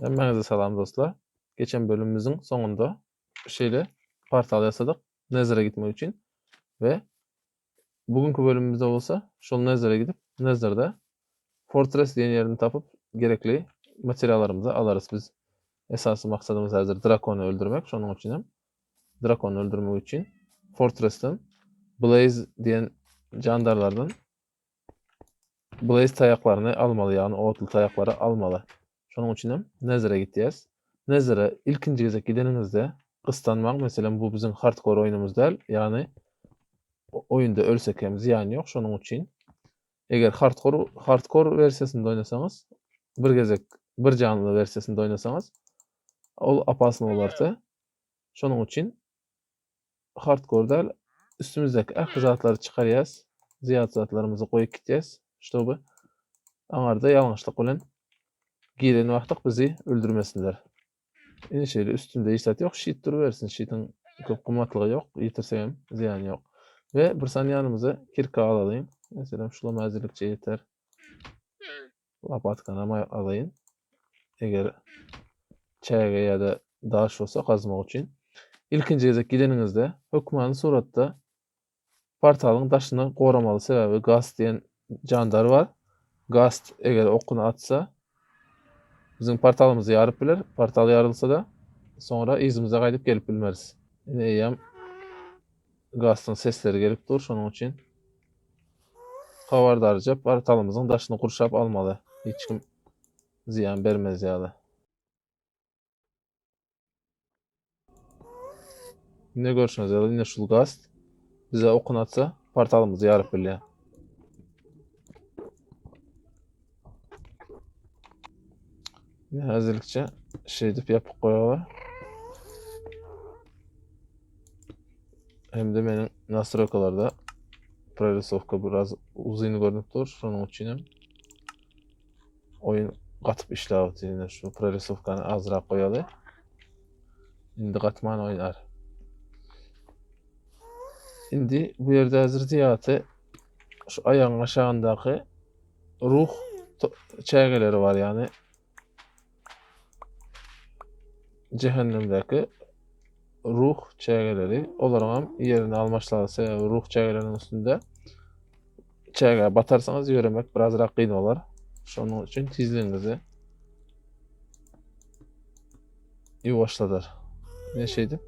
Hemmäňize salam dostlar. Geçen bölümimiziň soňunda şeýle portal ýasadyk Nether'e gitmek üçin we bugünkü bölümimizde bolsa şol Nether'e gidip Nether'de Fortress diýen ýerini tapyp gerekli materiallarymyzy alarys biz. Esasy maksadymyz häzir drakony öldürmek, şonuň üçin hem drakony öldürmek üçin Fortress'den Blaze diýen jandarlardan Blaze taýaklaryny almaly, ýagny otly taýaklary almaly. Şonuň üçin hem Nether-e gitýäs. Nether-e ilkinji gezek gideniňizde gyssanmaň, meselem bu biziň hardcore oýnumyz däl, ýagny oýunda ölsek hem zyýany ýok, şonuň üçin eger hardcore hardcore wersiýasynda oýnasaňyz, bir gezek bir janly wersiýasynda oýnasaňyz, ol opasny bolardy. Şonuň üçin hardcore däl, üstümizdäki ähli zatlary çykarýas, zyýat zatlarymyzy goýup gitýäs, ştoby aňarda ýalňyşlyk bilen giren wagtyk bizi öldürmesinler. Ine şeýle üstünde hiç zat ýok, şit durubersin, şitiň köp gymmatlygy ýok, ýitirsegem zyýany ýok. We bir sany ýanymyza kirka alalyň. Meselem, şulam häzirlikçe ýeter. Lopatkanam alaýyn. Eger çäge ýa-da daş bolsa gazmak üçin. Ilkinji gezek gideniňizde hökmany suratda portalyň daşyny goramaly sebäbi gast diýen jandar bar. Gast eger okuny atsa biziň portalymyzy ýaryp biler. Portal ýarylsa-da soňra yzymyza gaýdyp gelip bilmeris. Ine eýýäm Gastyň sesleri gelip dur, şonuň üçin habardarja portalymyzyň daşyny gurşap almaly. Hiç kim zyýan bermez ýaly. Ine görşüňiz ýaly, ine şul gast bize okun atsa portalymyzy ýaryp bilýär. Ine häzirlikçe şeýdip ýapyk goýaly. Hem de meniň nastroýkalarda prorисовка biraz uzyn görünip dur. Şonuň üçin hem oýun gatyp işläp otyr. Ine şu prorисовkany azrak goýaly. Indi gatman oýnar. Indi bu ýerde häzir zyýaty şu aýagyň aşagyndaky ruh çägeleri bar ýagny cehennemdäki ruh çägeleri olaryň hem ýerini almaşlaly sebäbi ruh çägeleriniň üstünde çägä batarsaňyz ýöremek birazrak kyn bolar. Şonuň üçin tizligiňizi ýuwaşladar. Ne şeýdip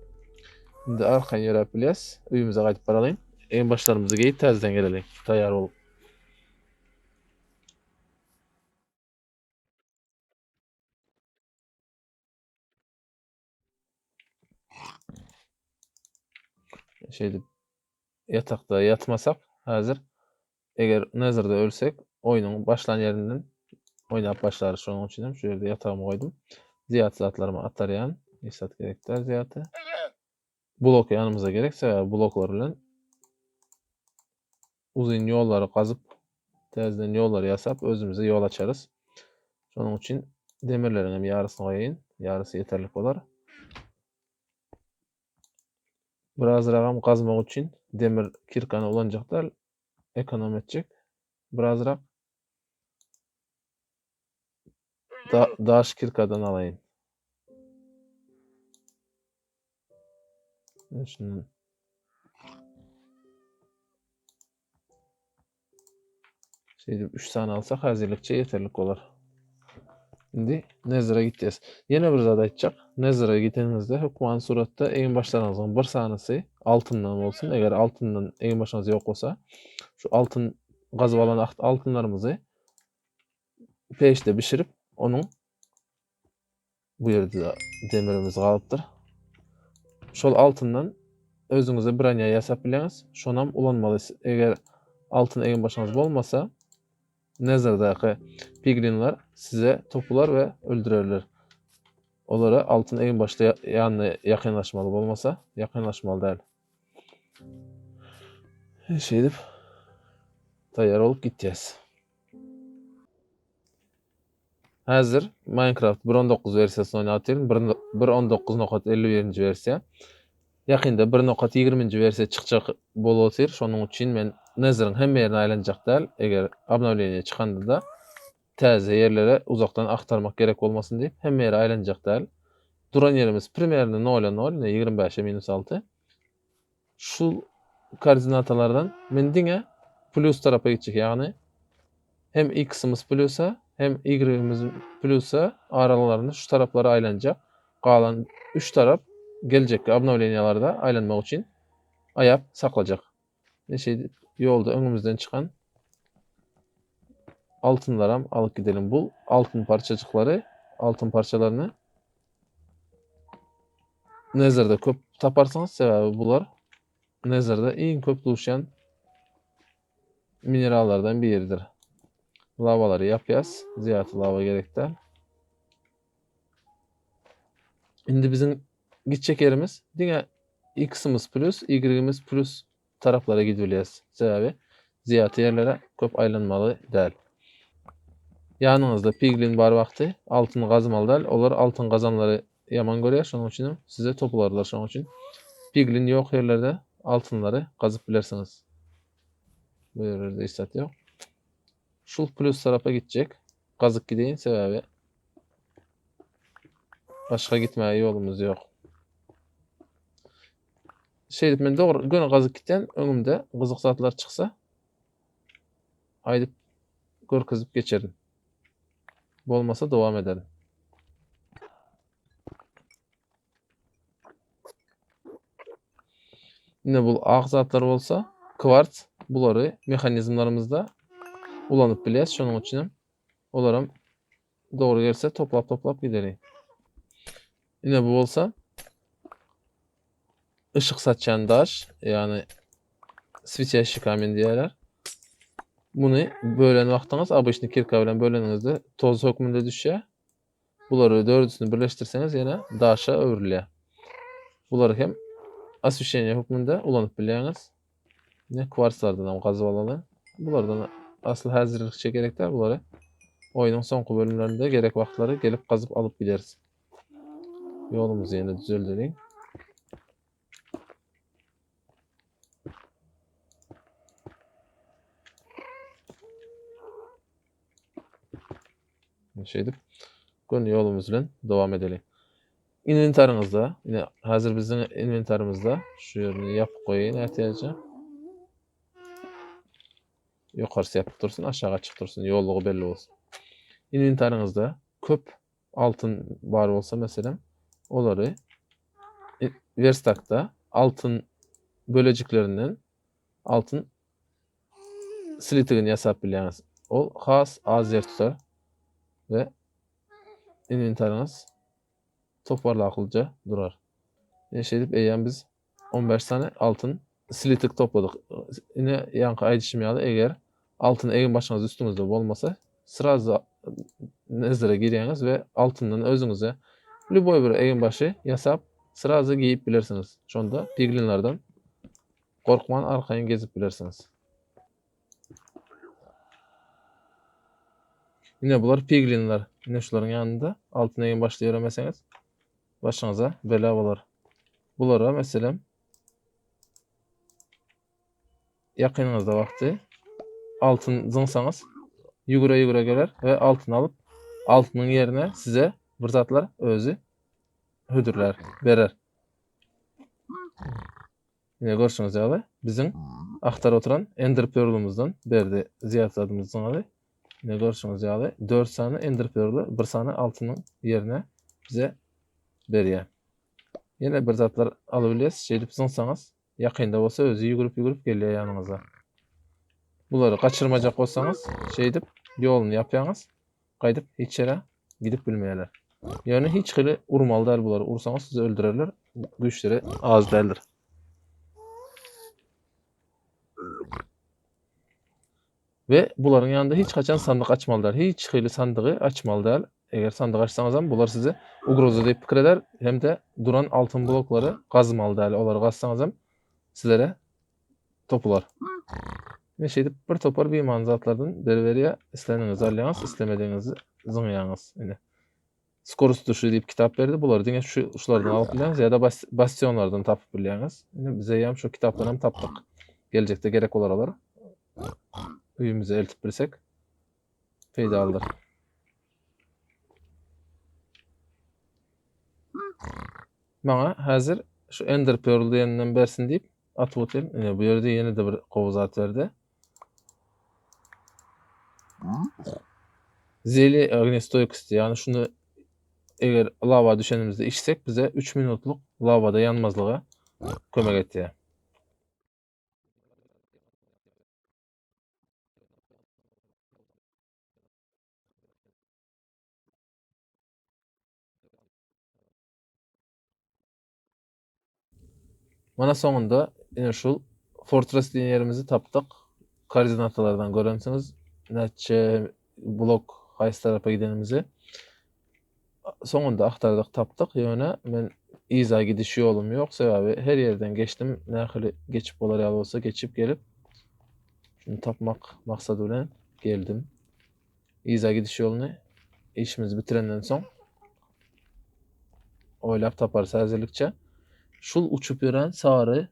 indi arkaýyn ýöräp bilýäs. Öýümize gaýdyp baralyň. Egin başlarymyzy geýip täzeden geleliň. Taýýar bolup. Şeýdip ýatakda ýatmasak häzir eger Nether'da ölsek oýnuň başlan ýerinden oýnap başlarys. Şonuň üçin hem şu ýerde ýatagymy goýdum. Zyýat zatlarymy atarýan. Hiç zat gerek däl zyýaty. Blok ýanymyza gerek sebäbi bloklar bilen uzyn ýollary gazyp, täzeden ýollary ýasap, özümize ýol açarys. Şonuň üçin demirleriň hem ýarysyny goýaýyn. Ýarysy ýeterlik bolar. Birazragam gazmak üçin demir kirkany ulanjak däl, ekonom etjek. Birazrak da daş kirkadan alaýyn. Şundan Şeýdip 3 sany alsak häzirlikçe ýeterlik bolar. Indi Nether'e gitýäs. Ýene bir zat aýtjak. Nether'e gideniňizde hökmany suratda egin-başlaryňyzyň bir sanysy altyndan bolsun. Eger altyndan egin-başyňyz ýok bolsa, şu altyn gazyp alan altynlarymyzy peçde bişirip, onuň Bu ýerde demirimiz galypdyr. Şol altyndan özüňize bronýa ýasap bilýäňiz. Şonam ulanmaly. Eger altyn egin başyňyz bolmasa, Nether'daky piglinler size topular we öldürerler. Olara altyn egin başly ýanyna ýakynlaşmaly bolmasa, ýakynlaşmaly däl. Şeýdip taýýar bolup gitýäs. Häzir Minecraft 1.19 wersiýasyny oýnap otyryn. 1.19.51-nji wersiýa. Ýakynda 1.20-nji wersiýa çykjak bolup otyr. Şonuň üçin men Nether-iň hemme ýerine aýlanjak däl. Eger obnowleniýe çykanda-da. Täze ýerlere uzakdan agtarmak gerek bolmasyn diýip, hemme ýere aýlanjak däl. Duran ýerimiz primerno nola nol, ine 25-e minus 6. Şu koordinatalardan men diňe plýus tarapa gitjek, ýagny hem x-imiz plýusa, hem y-imiz plýusa aralyklaryny şu taraplara aýlanjak. Galan 3 tarap geljekki obnowleniýalarda aýlanmak üçin aýap saklajak. Ne şeýdip ýolda öňümizden çykan altynlaram alyp gidelim. Bu altyn parçajyklary, altyn parçalaryny Nezerde köp taparsyňyz, sebäbi bular Nezerde iň köp duşýan minerallardan biridir. Lawalary ýapýas, zyýaty lawa gerek däl. Indi biziň gitjek ýerimiz diňe x-imiz plus, y-imiz plus taraplara gidibilýäs. Sebäbi zyýaty ýerlere köp aýlanmaly däl. Ýanyňyzda piglin bar wagty altyn gazmaly däl. Olar altyn gazanlary ýaman görýär, şonuň üçin hem size topularlar. Şonuň üçin piglin ýok ýerlerde altynlary gazyp bilersiňiz. Bu ýerlerde hiç zat ýok. Şul plus tarapa gitjek. Gazyp gideýin sebäbi başga gitmäge ýolumyz ýok. Şeýdip men dogry göni gazyp gitýän, öňümde gyzyk zatlar çyksa aýdyp görkezip geçerin. Bolmasa dowam ederin. Ine bu ak zatlar bolsa kwarts bulary mehanizmlerimizde ulanyp bilýäs. Şonuň üçin hem olaram dogry gelse toplap toplap gideli. Ine bu bolsa ışık saçýan daş, ýagny swetýaşşi kamen diýýärler. Muny bölen wagtyňyz obyçny kirka bilen böleniňizde toz hökmünde düşýär. Bulary dördüsini birleşdirseňiz ýene daşa öwrülýär. Bulary hem osweşeniýe hökmünde ulanyp bilýäňiz. Ine kwarslardan hem gazyp alaly. Bulardan asly häzirlikçe gerek däl bulary. Oýnuň soňky bölümlerinde gerek wagtlary gelip gazyp alyp gideris. Ýolumyzy ýene düzeldeliň. Şeýdip göni ýolumyz bilen dowam edeli. Inventaryňyzda, ine häzir biziň inwentarymyzda şu ýerini ýapyp goýaýyn ätiýaja. Ýokarsy ýapyk dursun, aşagy açyk dursun, ýollugy belli bolsun. Inwentaryňyzda köp altyn bar bolsa meselem, olary werstakda altyn bölejiklerinden altyn slitigini ýasap bilýäňiz. Ol has az ýer tutar we inwentaryňyz toparlaklyja durar. Ine şeýdip eýýäm biz 15 sany altyn slitik topladyk. Ine ýaňky aýdyşym ýaly eger altyn egin başyňyz üstüňizde bolmasa srazu nezere girýäňiz we altyndan özüňize lýuboý bir egin başy ýasap srazu geýip bilersiňiz. Şonda piglinlerden Gorkman arkaýyn gezip bilersiňiz. Ine bular piglinler. Ine şularyň ýanynda altyn egin başly ýöremeseňiz başyňyza bela bolar. Bulara meselem ýakynyňyzda wagty altyn zyňsaňyz ýügüre-ýügüre geler we altyn alyp altynyň ýerine size bir zatlar özi hödürlär, berer. Ine görşüňiz ýaly, biziň agtaryp oturan Ender Pearl-ymyzdan berdi zyýat zadymyzyň ady. Ine görşüňiz ýaly, 4 sany Ender Pearl-y bir sany altynyň ýerine bize berýär. Ýene bir zatlar alybilýäs, şeýdip zyňsaňyz, ýakynda bolsa özi ýügürip-ýügürip gelýär ýanyňyza. Bulary gaçyrmajak bolsaňyz, şeýdip ýoluny ýapýaňyz. Gaýdyp hiç ýere gidip bilmeýärler. Ýöne hiç hili urmaly däl bulary. Ursaňyz sizi öldürerler. Güýçleri az däldir. We bularyň ýanynda hiç haçan sandyk açmaly däl. Hiç hili sandygy açmaly däl. Eger sandyk açsaňyz hem bular sizi ugroza diýip pikir eder. Hem-de duran altyn bloklary gazmaly däl. Olary gazsaňyz hem sizlere topular. Ine şeýdip bir topar bimany zatlardan beriberýär. Isleniňizi alýaňyz, islemedigiňizi zyňýaňyz. Ine. Skorost duşy diýip kitap berdi. Bulary diňe şu şulardan alyp bilýäňiz ýa-da bastionlardan tapyp bilýäňiz. Ine biz eýýäm şu kitapdan hem tapdyk. Geljekde gerek bolar olar. Öýümize eltip bilsek peýdalydyr. Maňa häzir şu Ender Pearl diýeninden bersin diýip atyp otyryn. Ine bu ýerde ýene-de bir gowy zat berdi. Zeli ognestoýkosti, ýagny şuny eger lawa düşenimizde içsek bize 3 minutlyk lawada ýanmazlyga kömek etýär. Mana soňunda ine şul Fortress diýen ýerimizi tapdyk. Koordinatalardan görensiňiz näçe blok haýsy tarapa gidenimizi. Soňunda agtardyk tapdyk. Ýöne men yza gidiş ýolum ýok. Sebäbi her ýerden geçdim. Nähili geçip bolar ýaly bolsa geçip gelip şuny tapmak maksady bilen geldim. Yza gidiş ýoluny işimizi bitirenden soň oýlap taparys häzirlikçe. Şul uçup ýören sary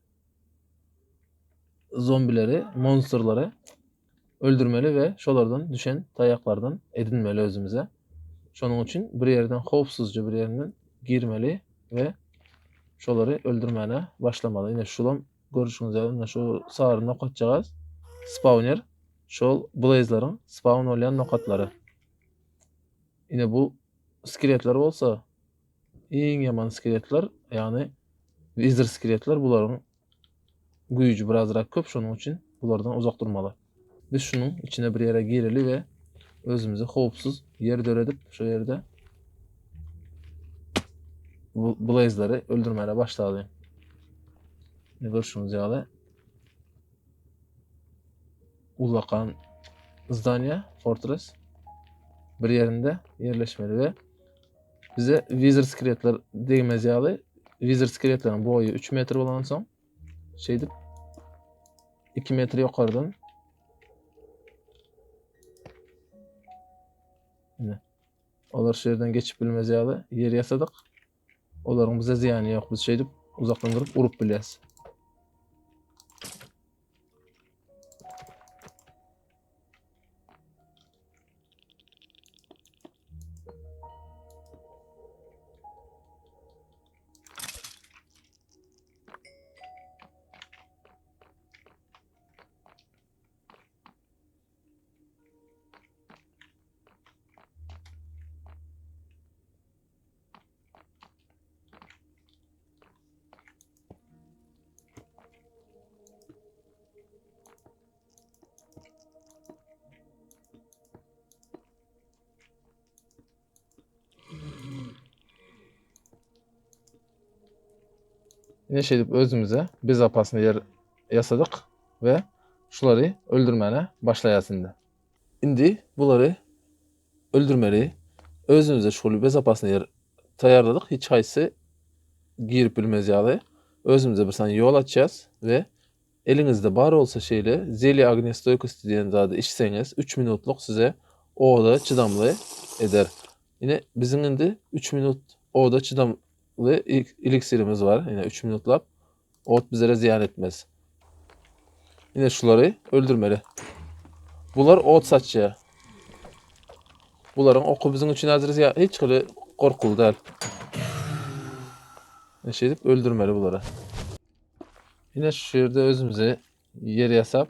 zombileri, monsterlary öldürmeli we şolardan düşen taýaklardan edinmeli özümize. Şonuň üçin bir ýerden howpsuzja bir ýerinden girmeli we şolary öldürmäne başlamaly. Ine şulam görüşüňiz ýaly ine şu sary nokatjagaz spawner. Şol blazlaryň spawn bolýan nokatlary. Ine bu skeletler bolsa iň ýaman skeletler, ýagny wizard skeletler bularyň güýji birazrak köp, şonuň üçin bulardan uzak durmaly. Biz şunuň içine bir ýere gireli we özümize howpsuz ýer döredip, şu ýerde bu blazlary öldürmäne başlaly. Ne görşüňiz ýaly ullakan zdaniýa, fortress bir ýerinde ýerleşmeli we bize wizard skeletler degmez ýaly wizard skeletleriň boýy 3 metr bolan soň şeýdip 2 metr ýokardan Ine. Olar şu ýerden geçip bilmez ýaly ýer ýasadyk. Olaryň bize zyýany ýok. Biz şeýdip uzakdan durup urup bilýäs. Ine şeýdip özümize bezopasny ýer ýasadyk we şulary öldürmäne başlaýas indi. Indi bulary öldürmeli. Özümize şol bezopasny ýer taýýarladyk. Hiç haýsy girip bilmez ýaly. Özümize bir sany ýol açýas we eliňizde bar bolsa şeýle zelye ognestoýkosti diýen zady içseňiz 3 minutlyk size oda çydamly eder. Ine biziň indi 3 minut oda çydamly eliksirimiz bar. Ine 3 minutlap ot bizlere zyýan etmez. Ine şulary öldürmeli. Bular ot saçýar. Bularyň oky biziň üçin häzir zyýan hiç hili gorkuly däl. Ine şeýdip öldürmeli bulary. Ine şu ýerde özümize ýer ýasap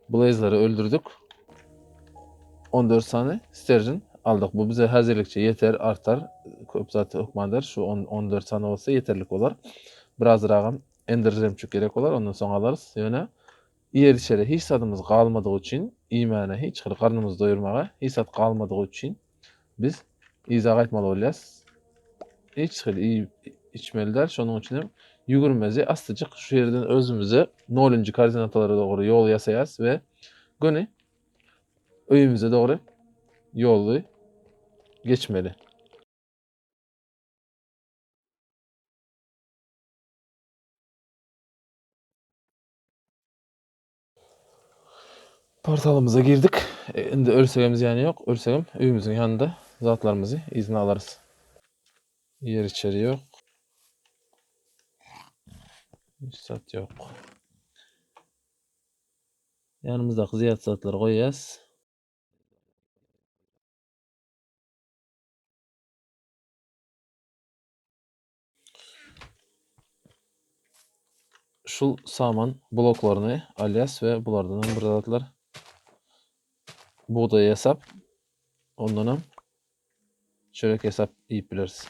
Blaze'lary öldürdük. 14 sany sterjin aldyk. Bu bize häzirlikçe ýeter, artar. Köp zat hökmandyr. Şu 14 sany bolsa ýeterlik bolar. Birazragam ender žemçuk gerek bolar. Ondan soň alarys. Ýöne iýer içere hiç zadymyz galmadygy üçin, iýmäne hiç bir garnymyzy doýurmaga hiç zat galmadygy üçin biz yza gaýtmaly bolýas. Hiç hili iýip içmeli däl. Şonuň üçin hem ýügürmezi astajyk şu ýerden özümize nolunjy koordinatalara dogry ýol ýasaýas we göni öýümize dogry ýoly geçmeli. Portalymyza girdik. E, indi ölsegem zyýany ýok. Ölsegem öýümiziň ýanynda zatlarymyzy yzyna alarys. Ýer içeri ýok. Hiç zat ýok. Ýanymyzdaky zyýat zatlary goýýas. Şul saman bloklaryny alýas we bulardanam bir zatlar bugdaý ýasap, ondanam çörek ýasap iýip bileris.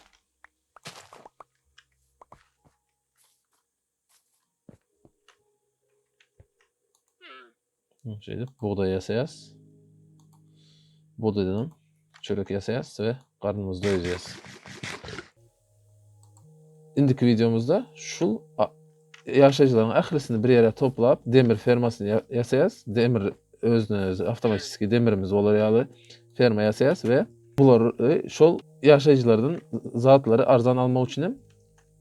Şeýdip bugdaý ýasaýas. Bugdaýdanam çörek ýasaýas we garnymyzy doýurýas. Indiki wideomyzda şul ýaşaýjylaryň ählisini bir ýere toplap, demir fermasyny ýasaýas. Demir özüne özi awtomatiski demirimiz bolar ýaly ferma ýasaýas we bulary şol ýaşaýjylardan zatlary arzan almak üçin hem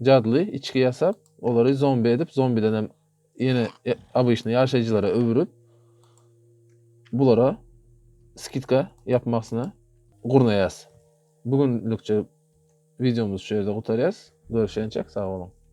jadyly içgi ýasap, olary zombi edip, zombiden hem ýene obyçny ýaşaýjylara öwürip, bulara skidka ýapmasyny gurnaýas. Bu günlükçe wideomyzy şu ýerde gutarýas. Görüşýänçäk sag boluň.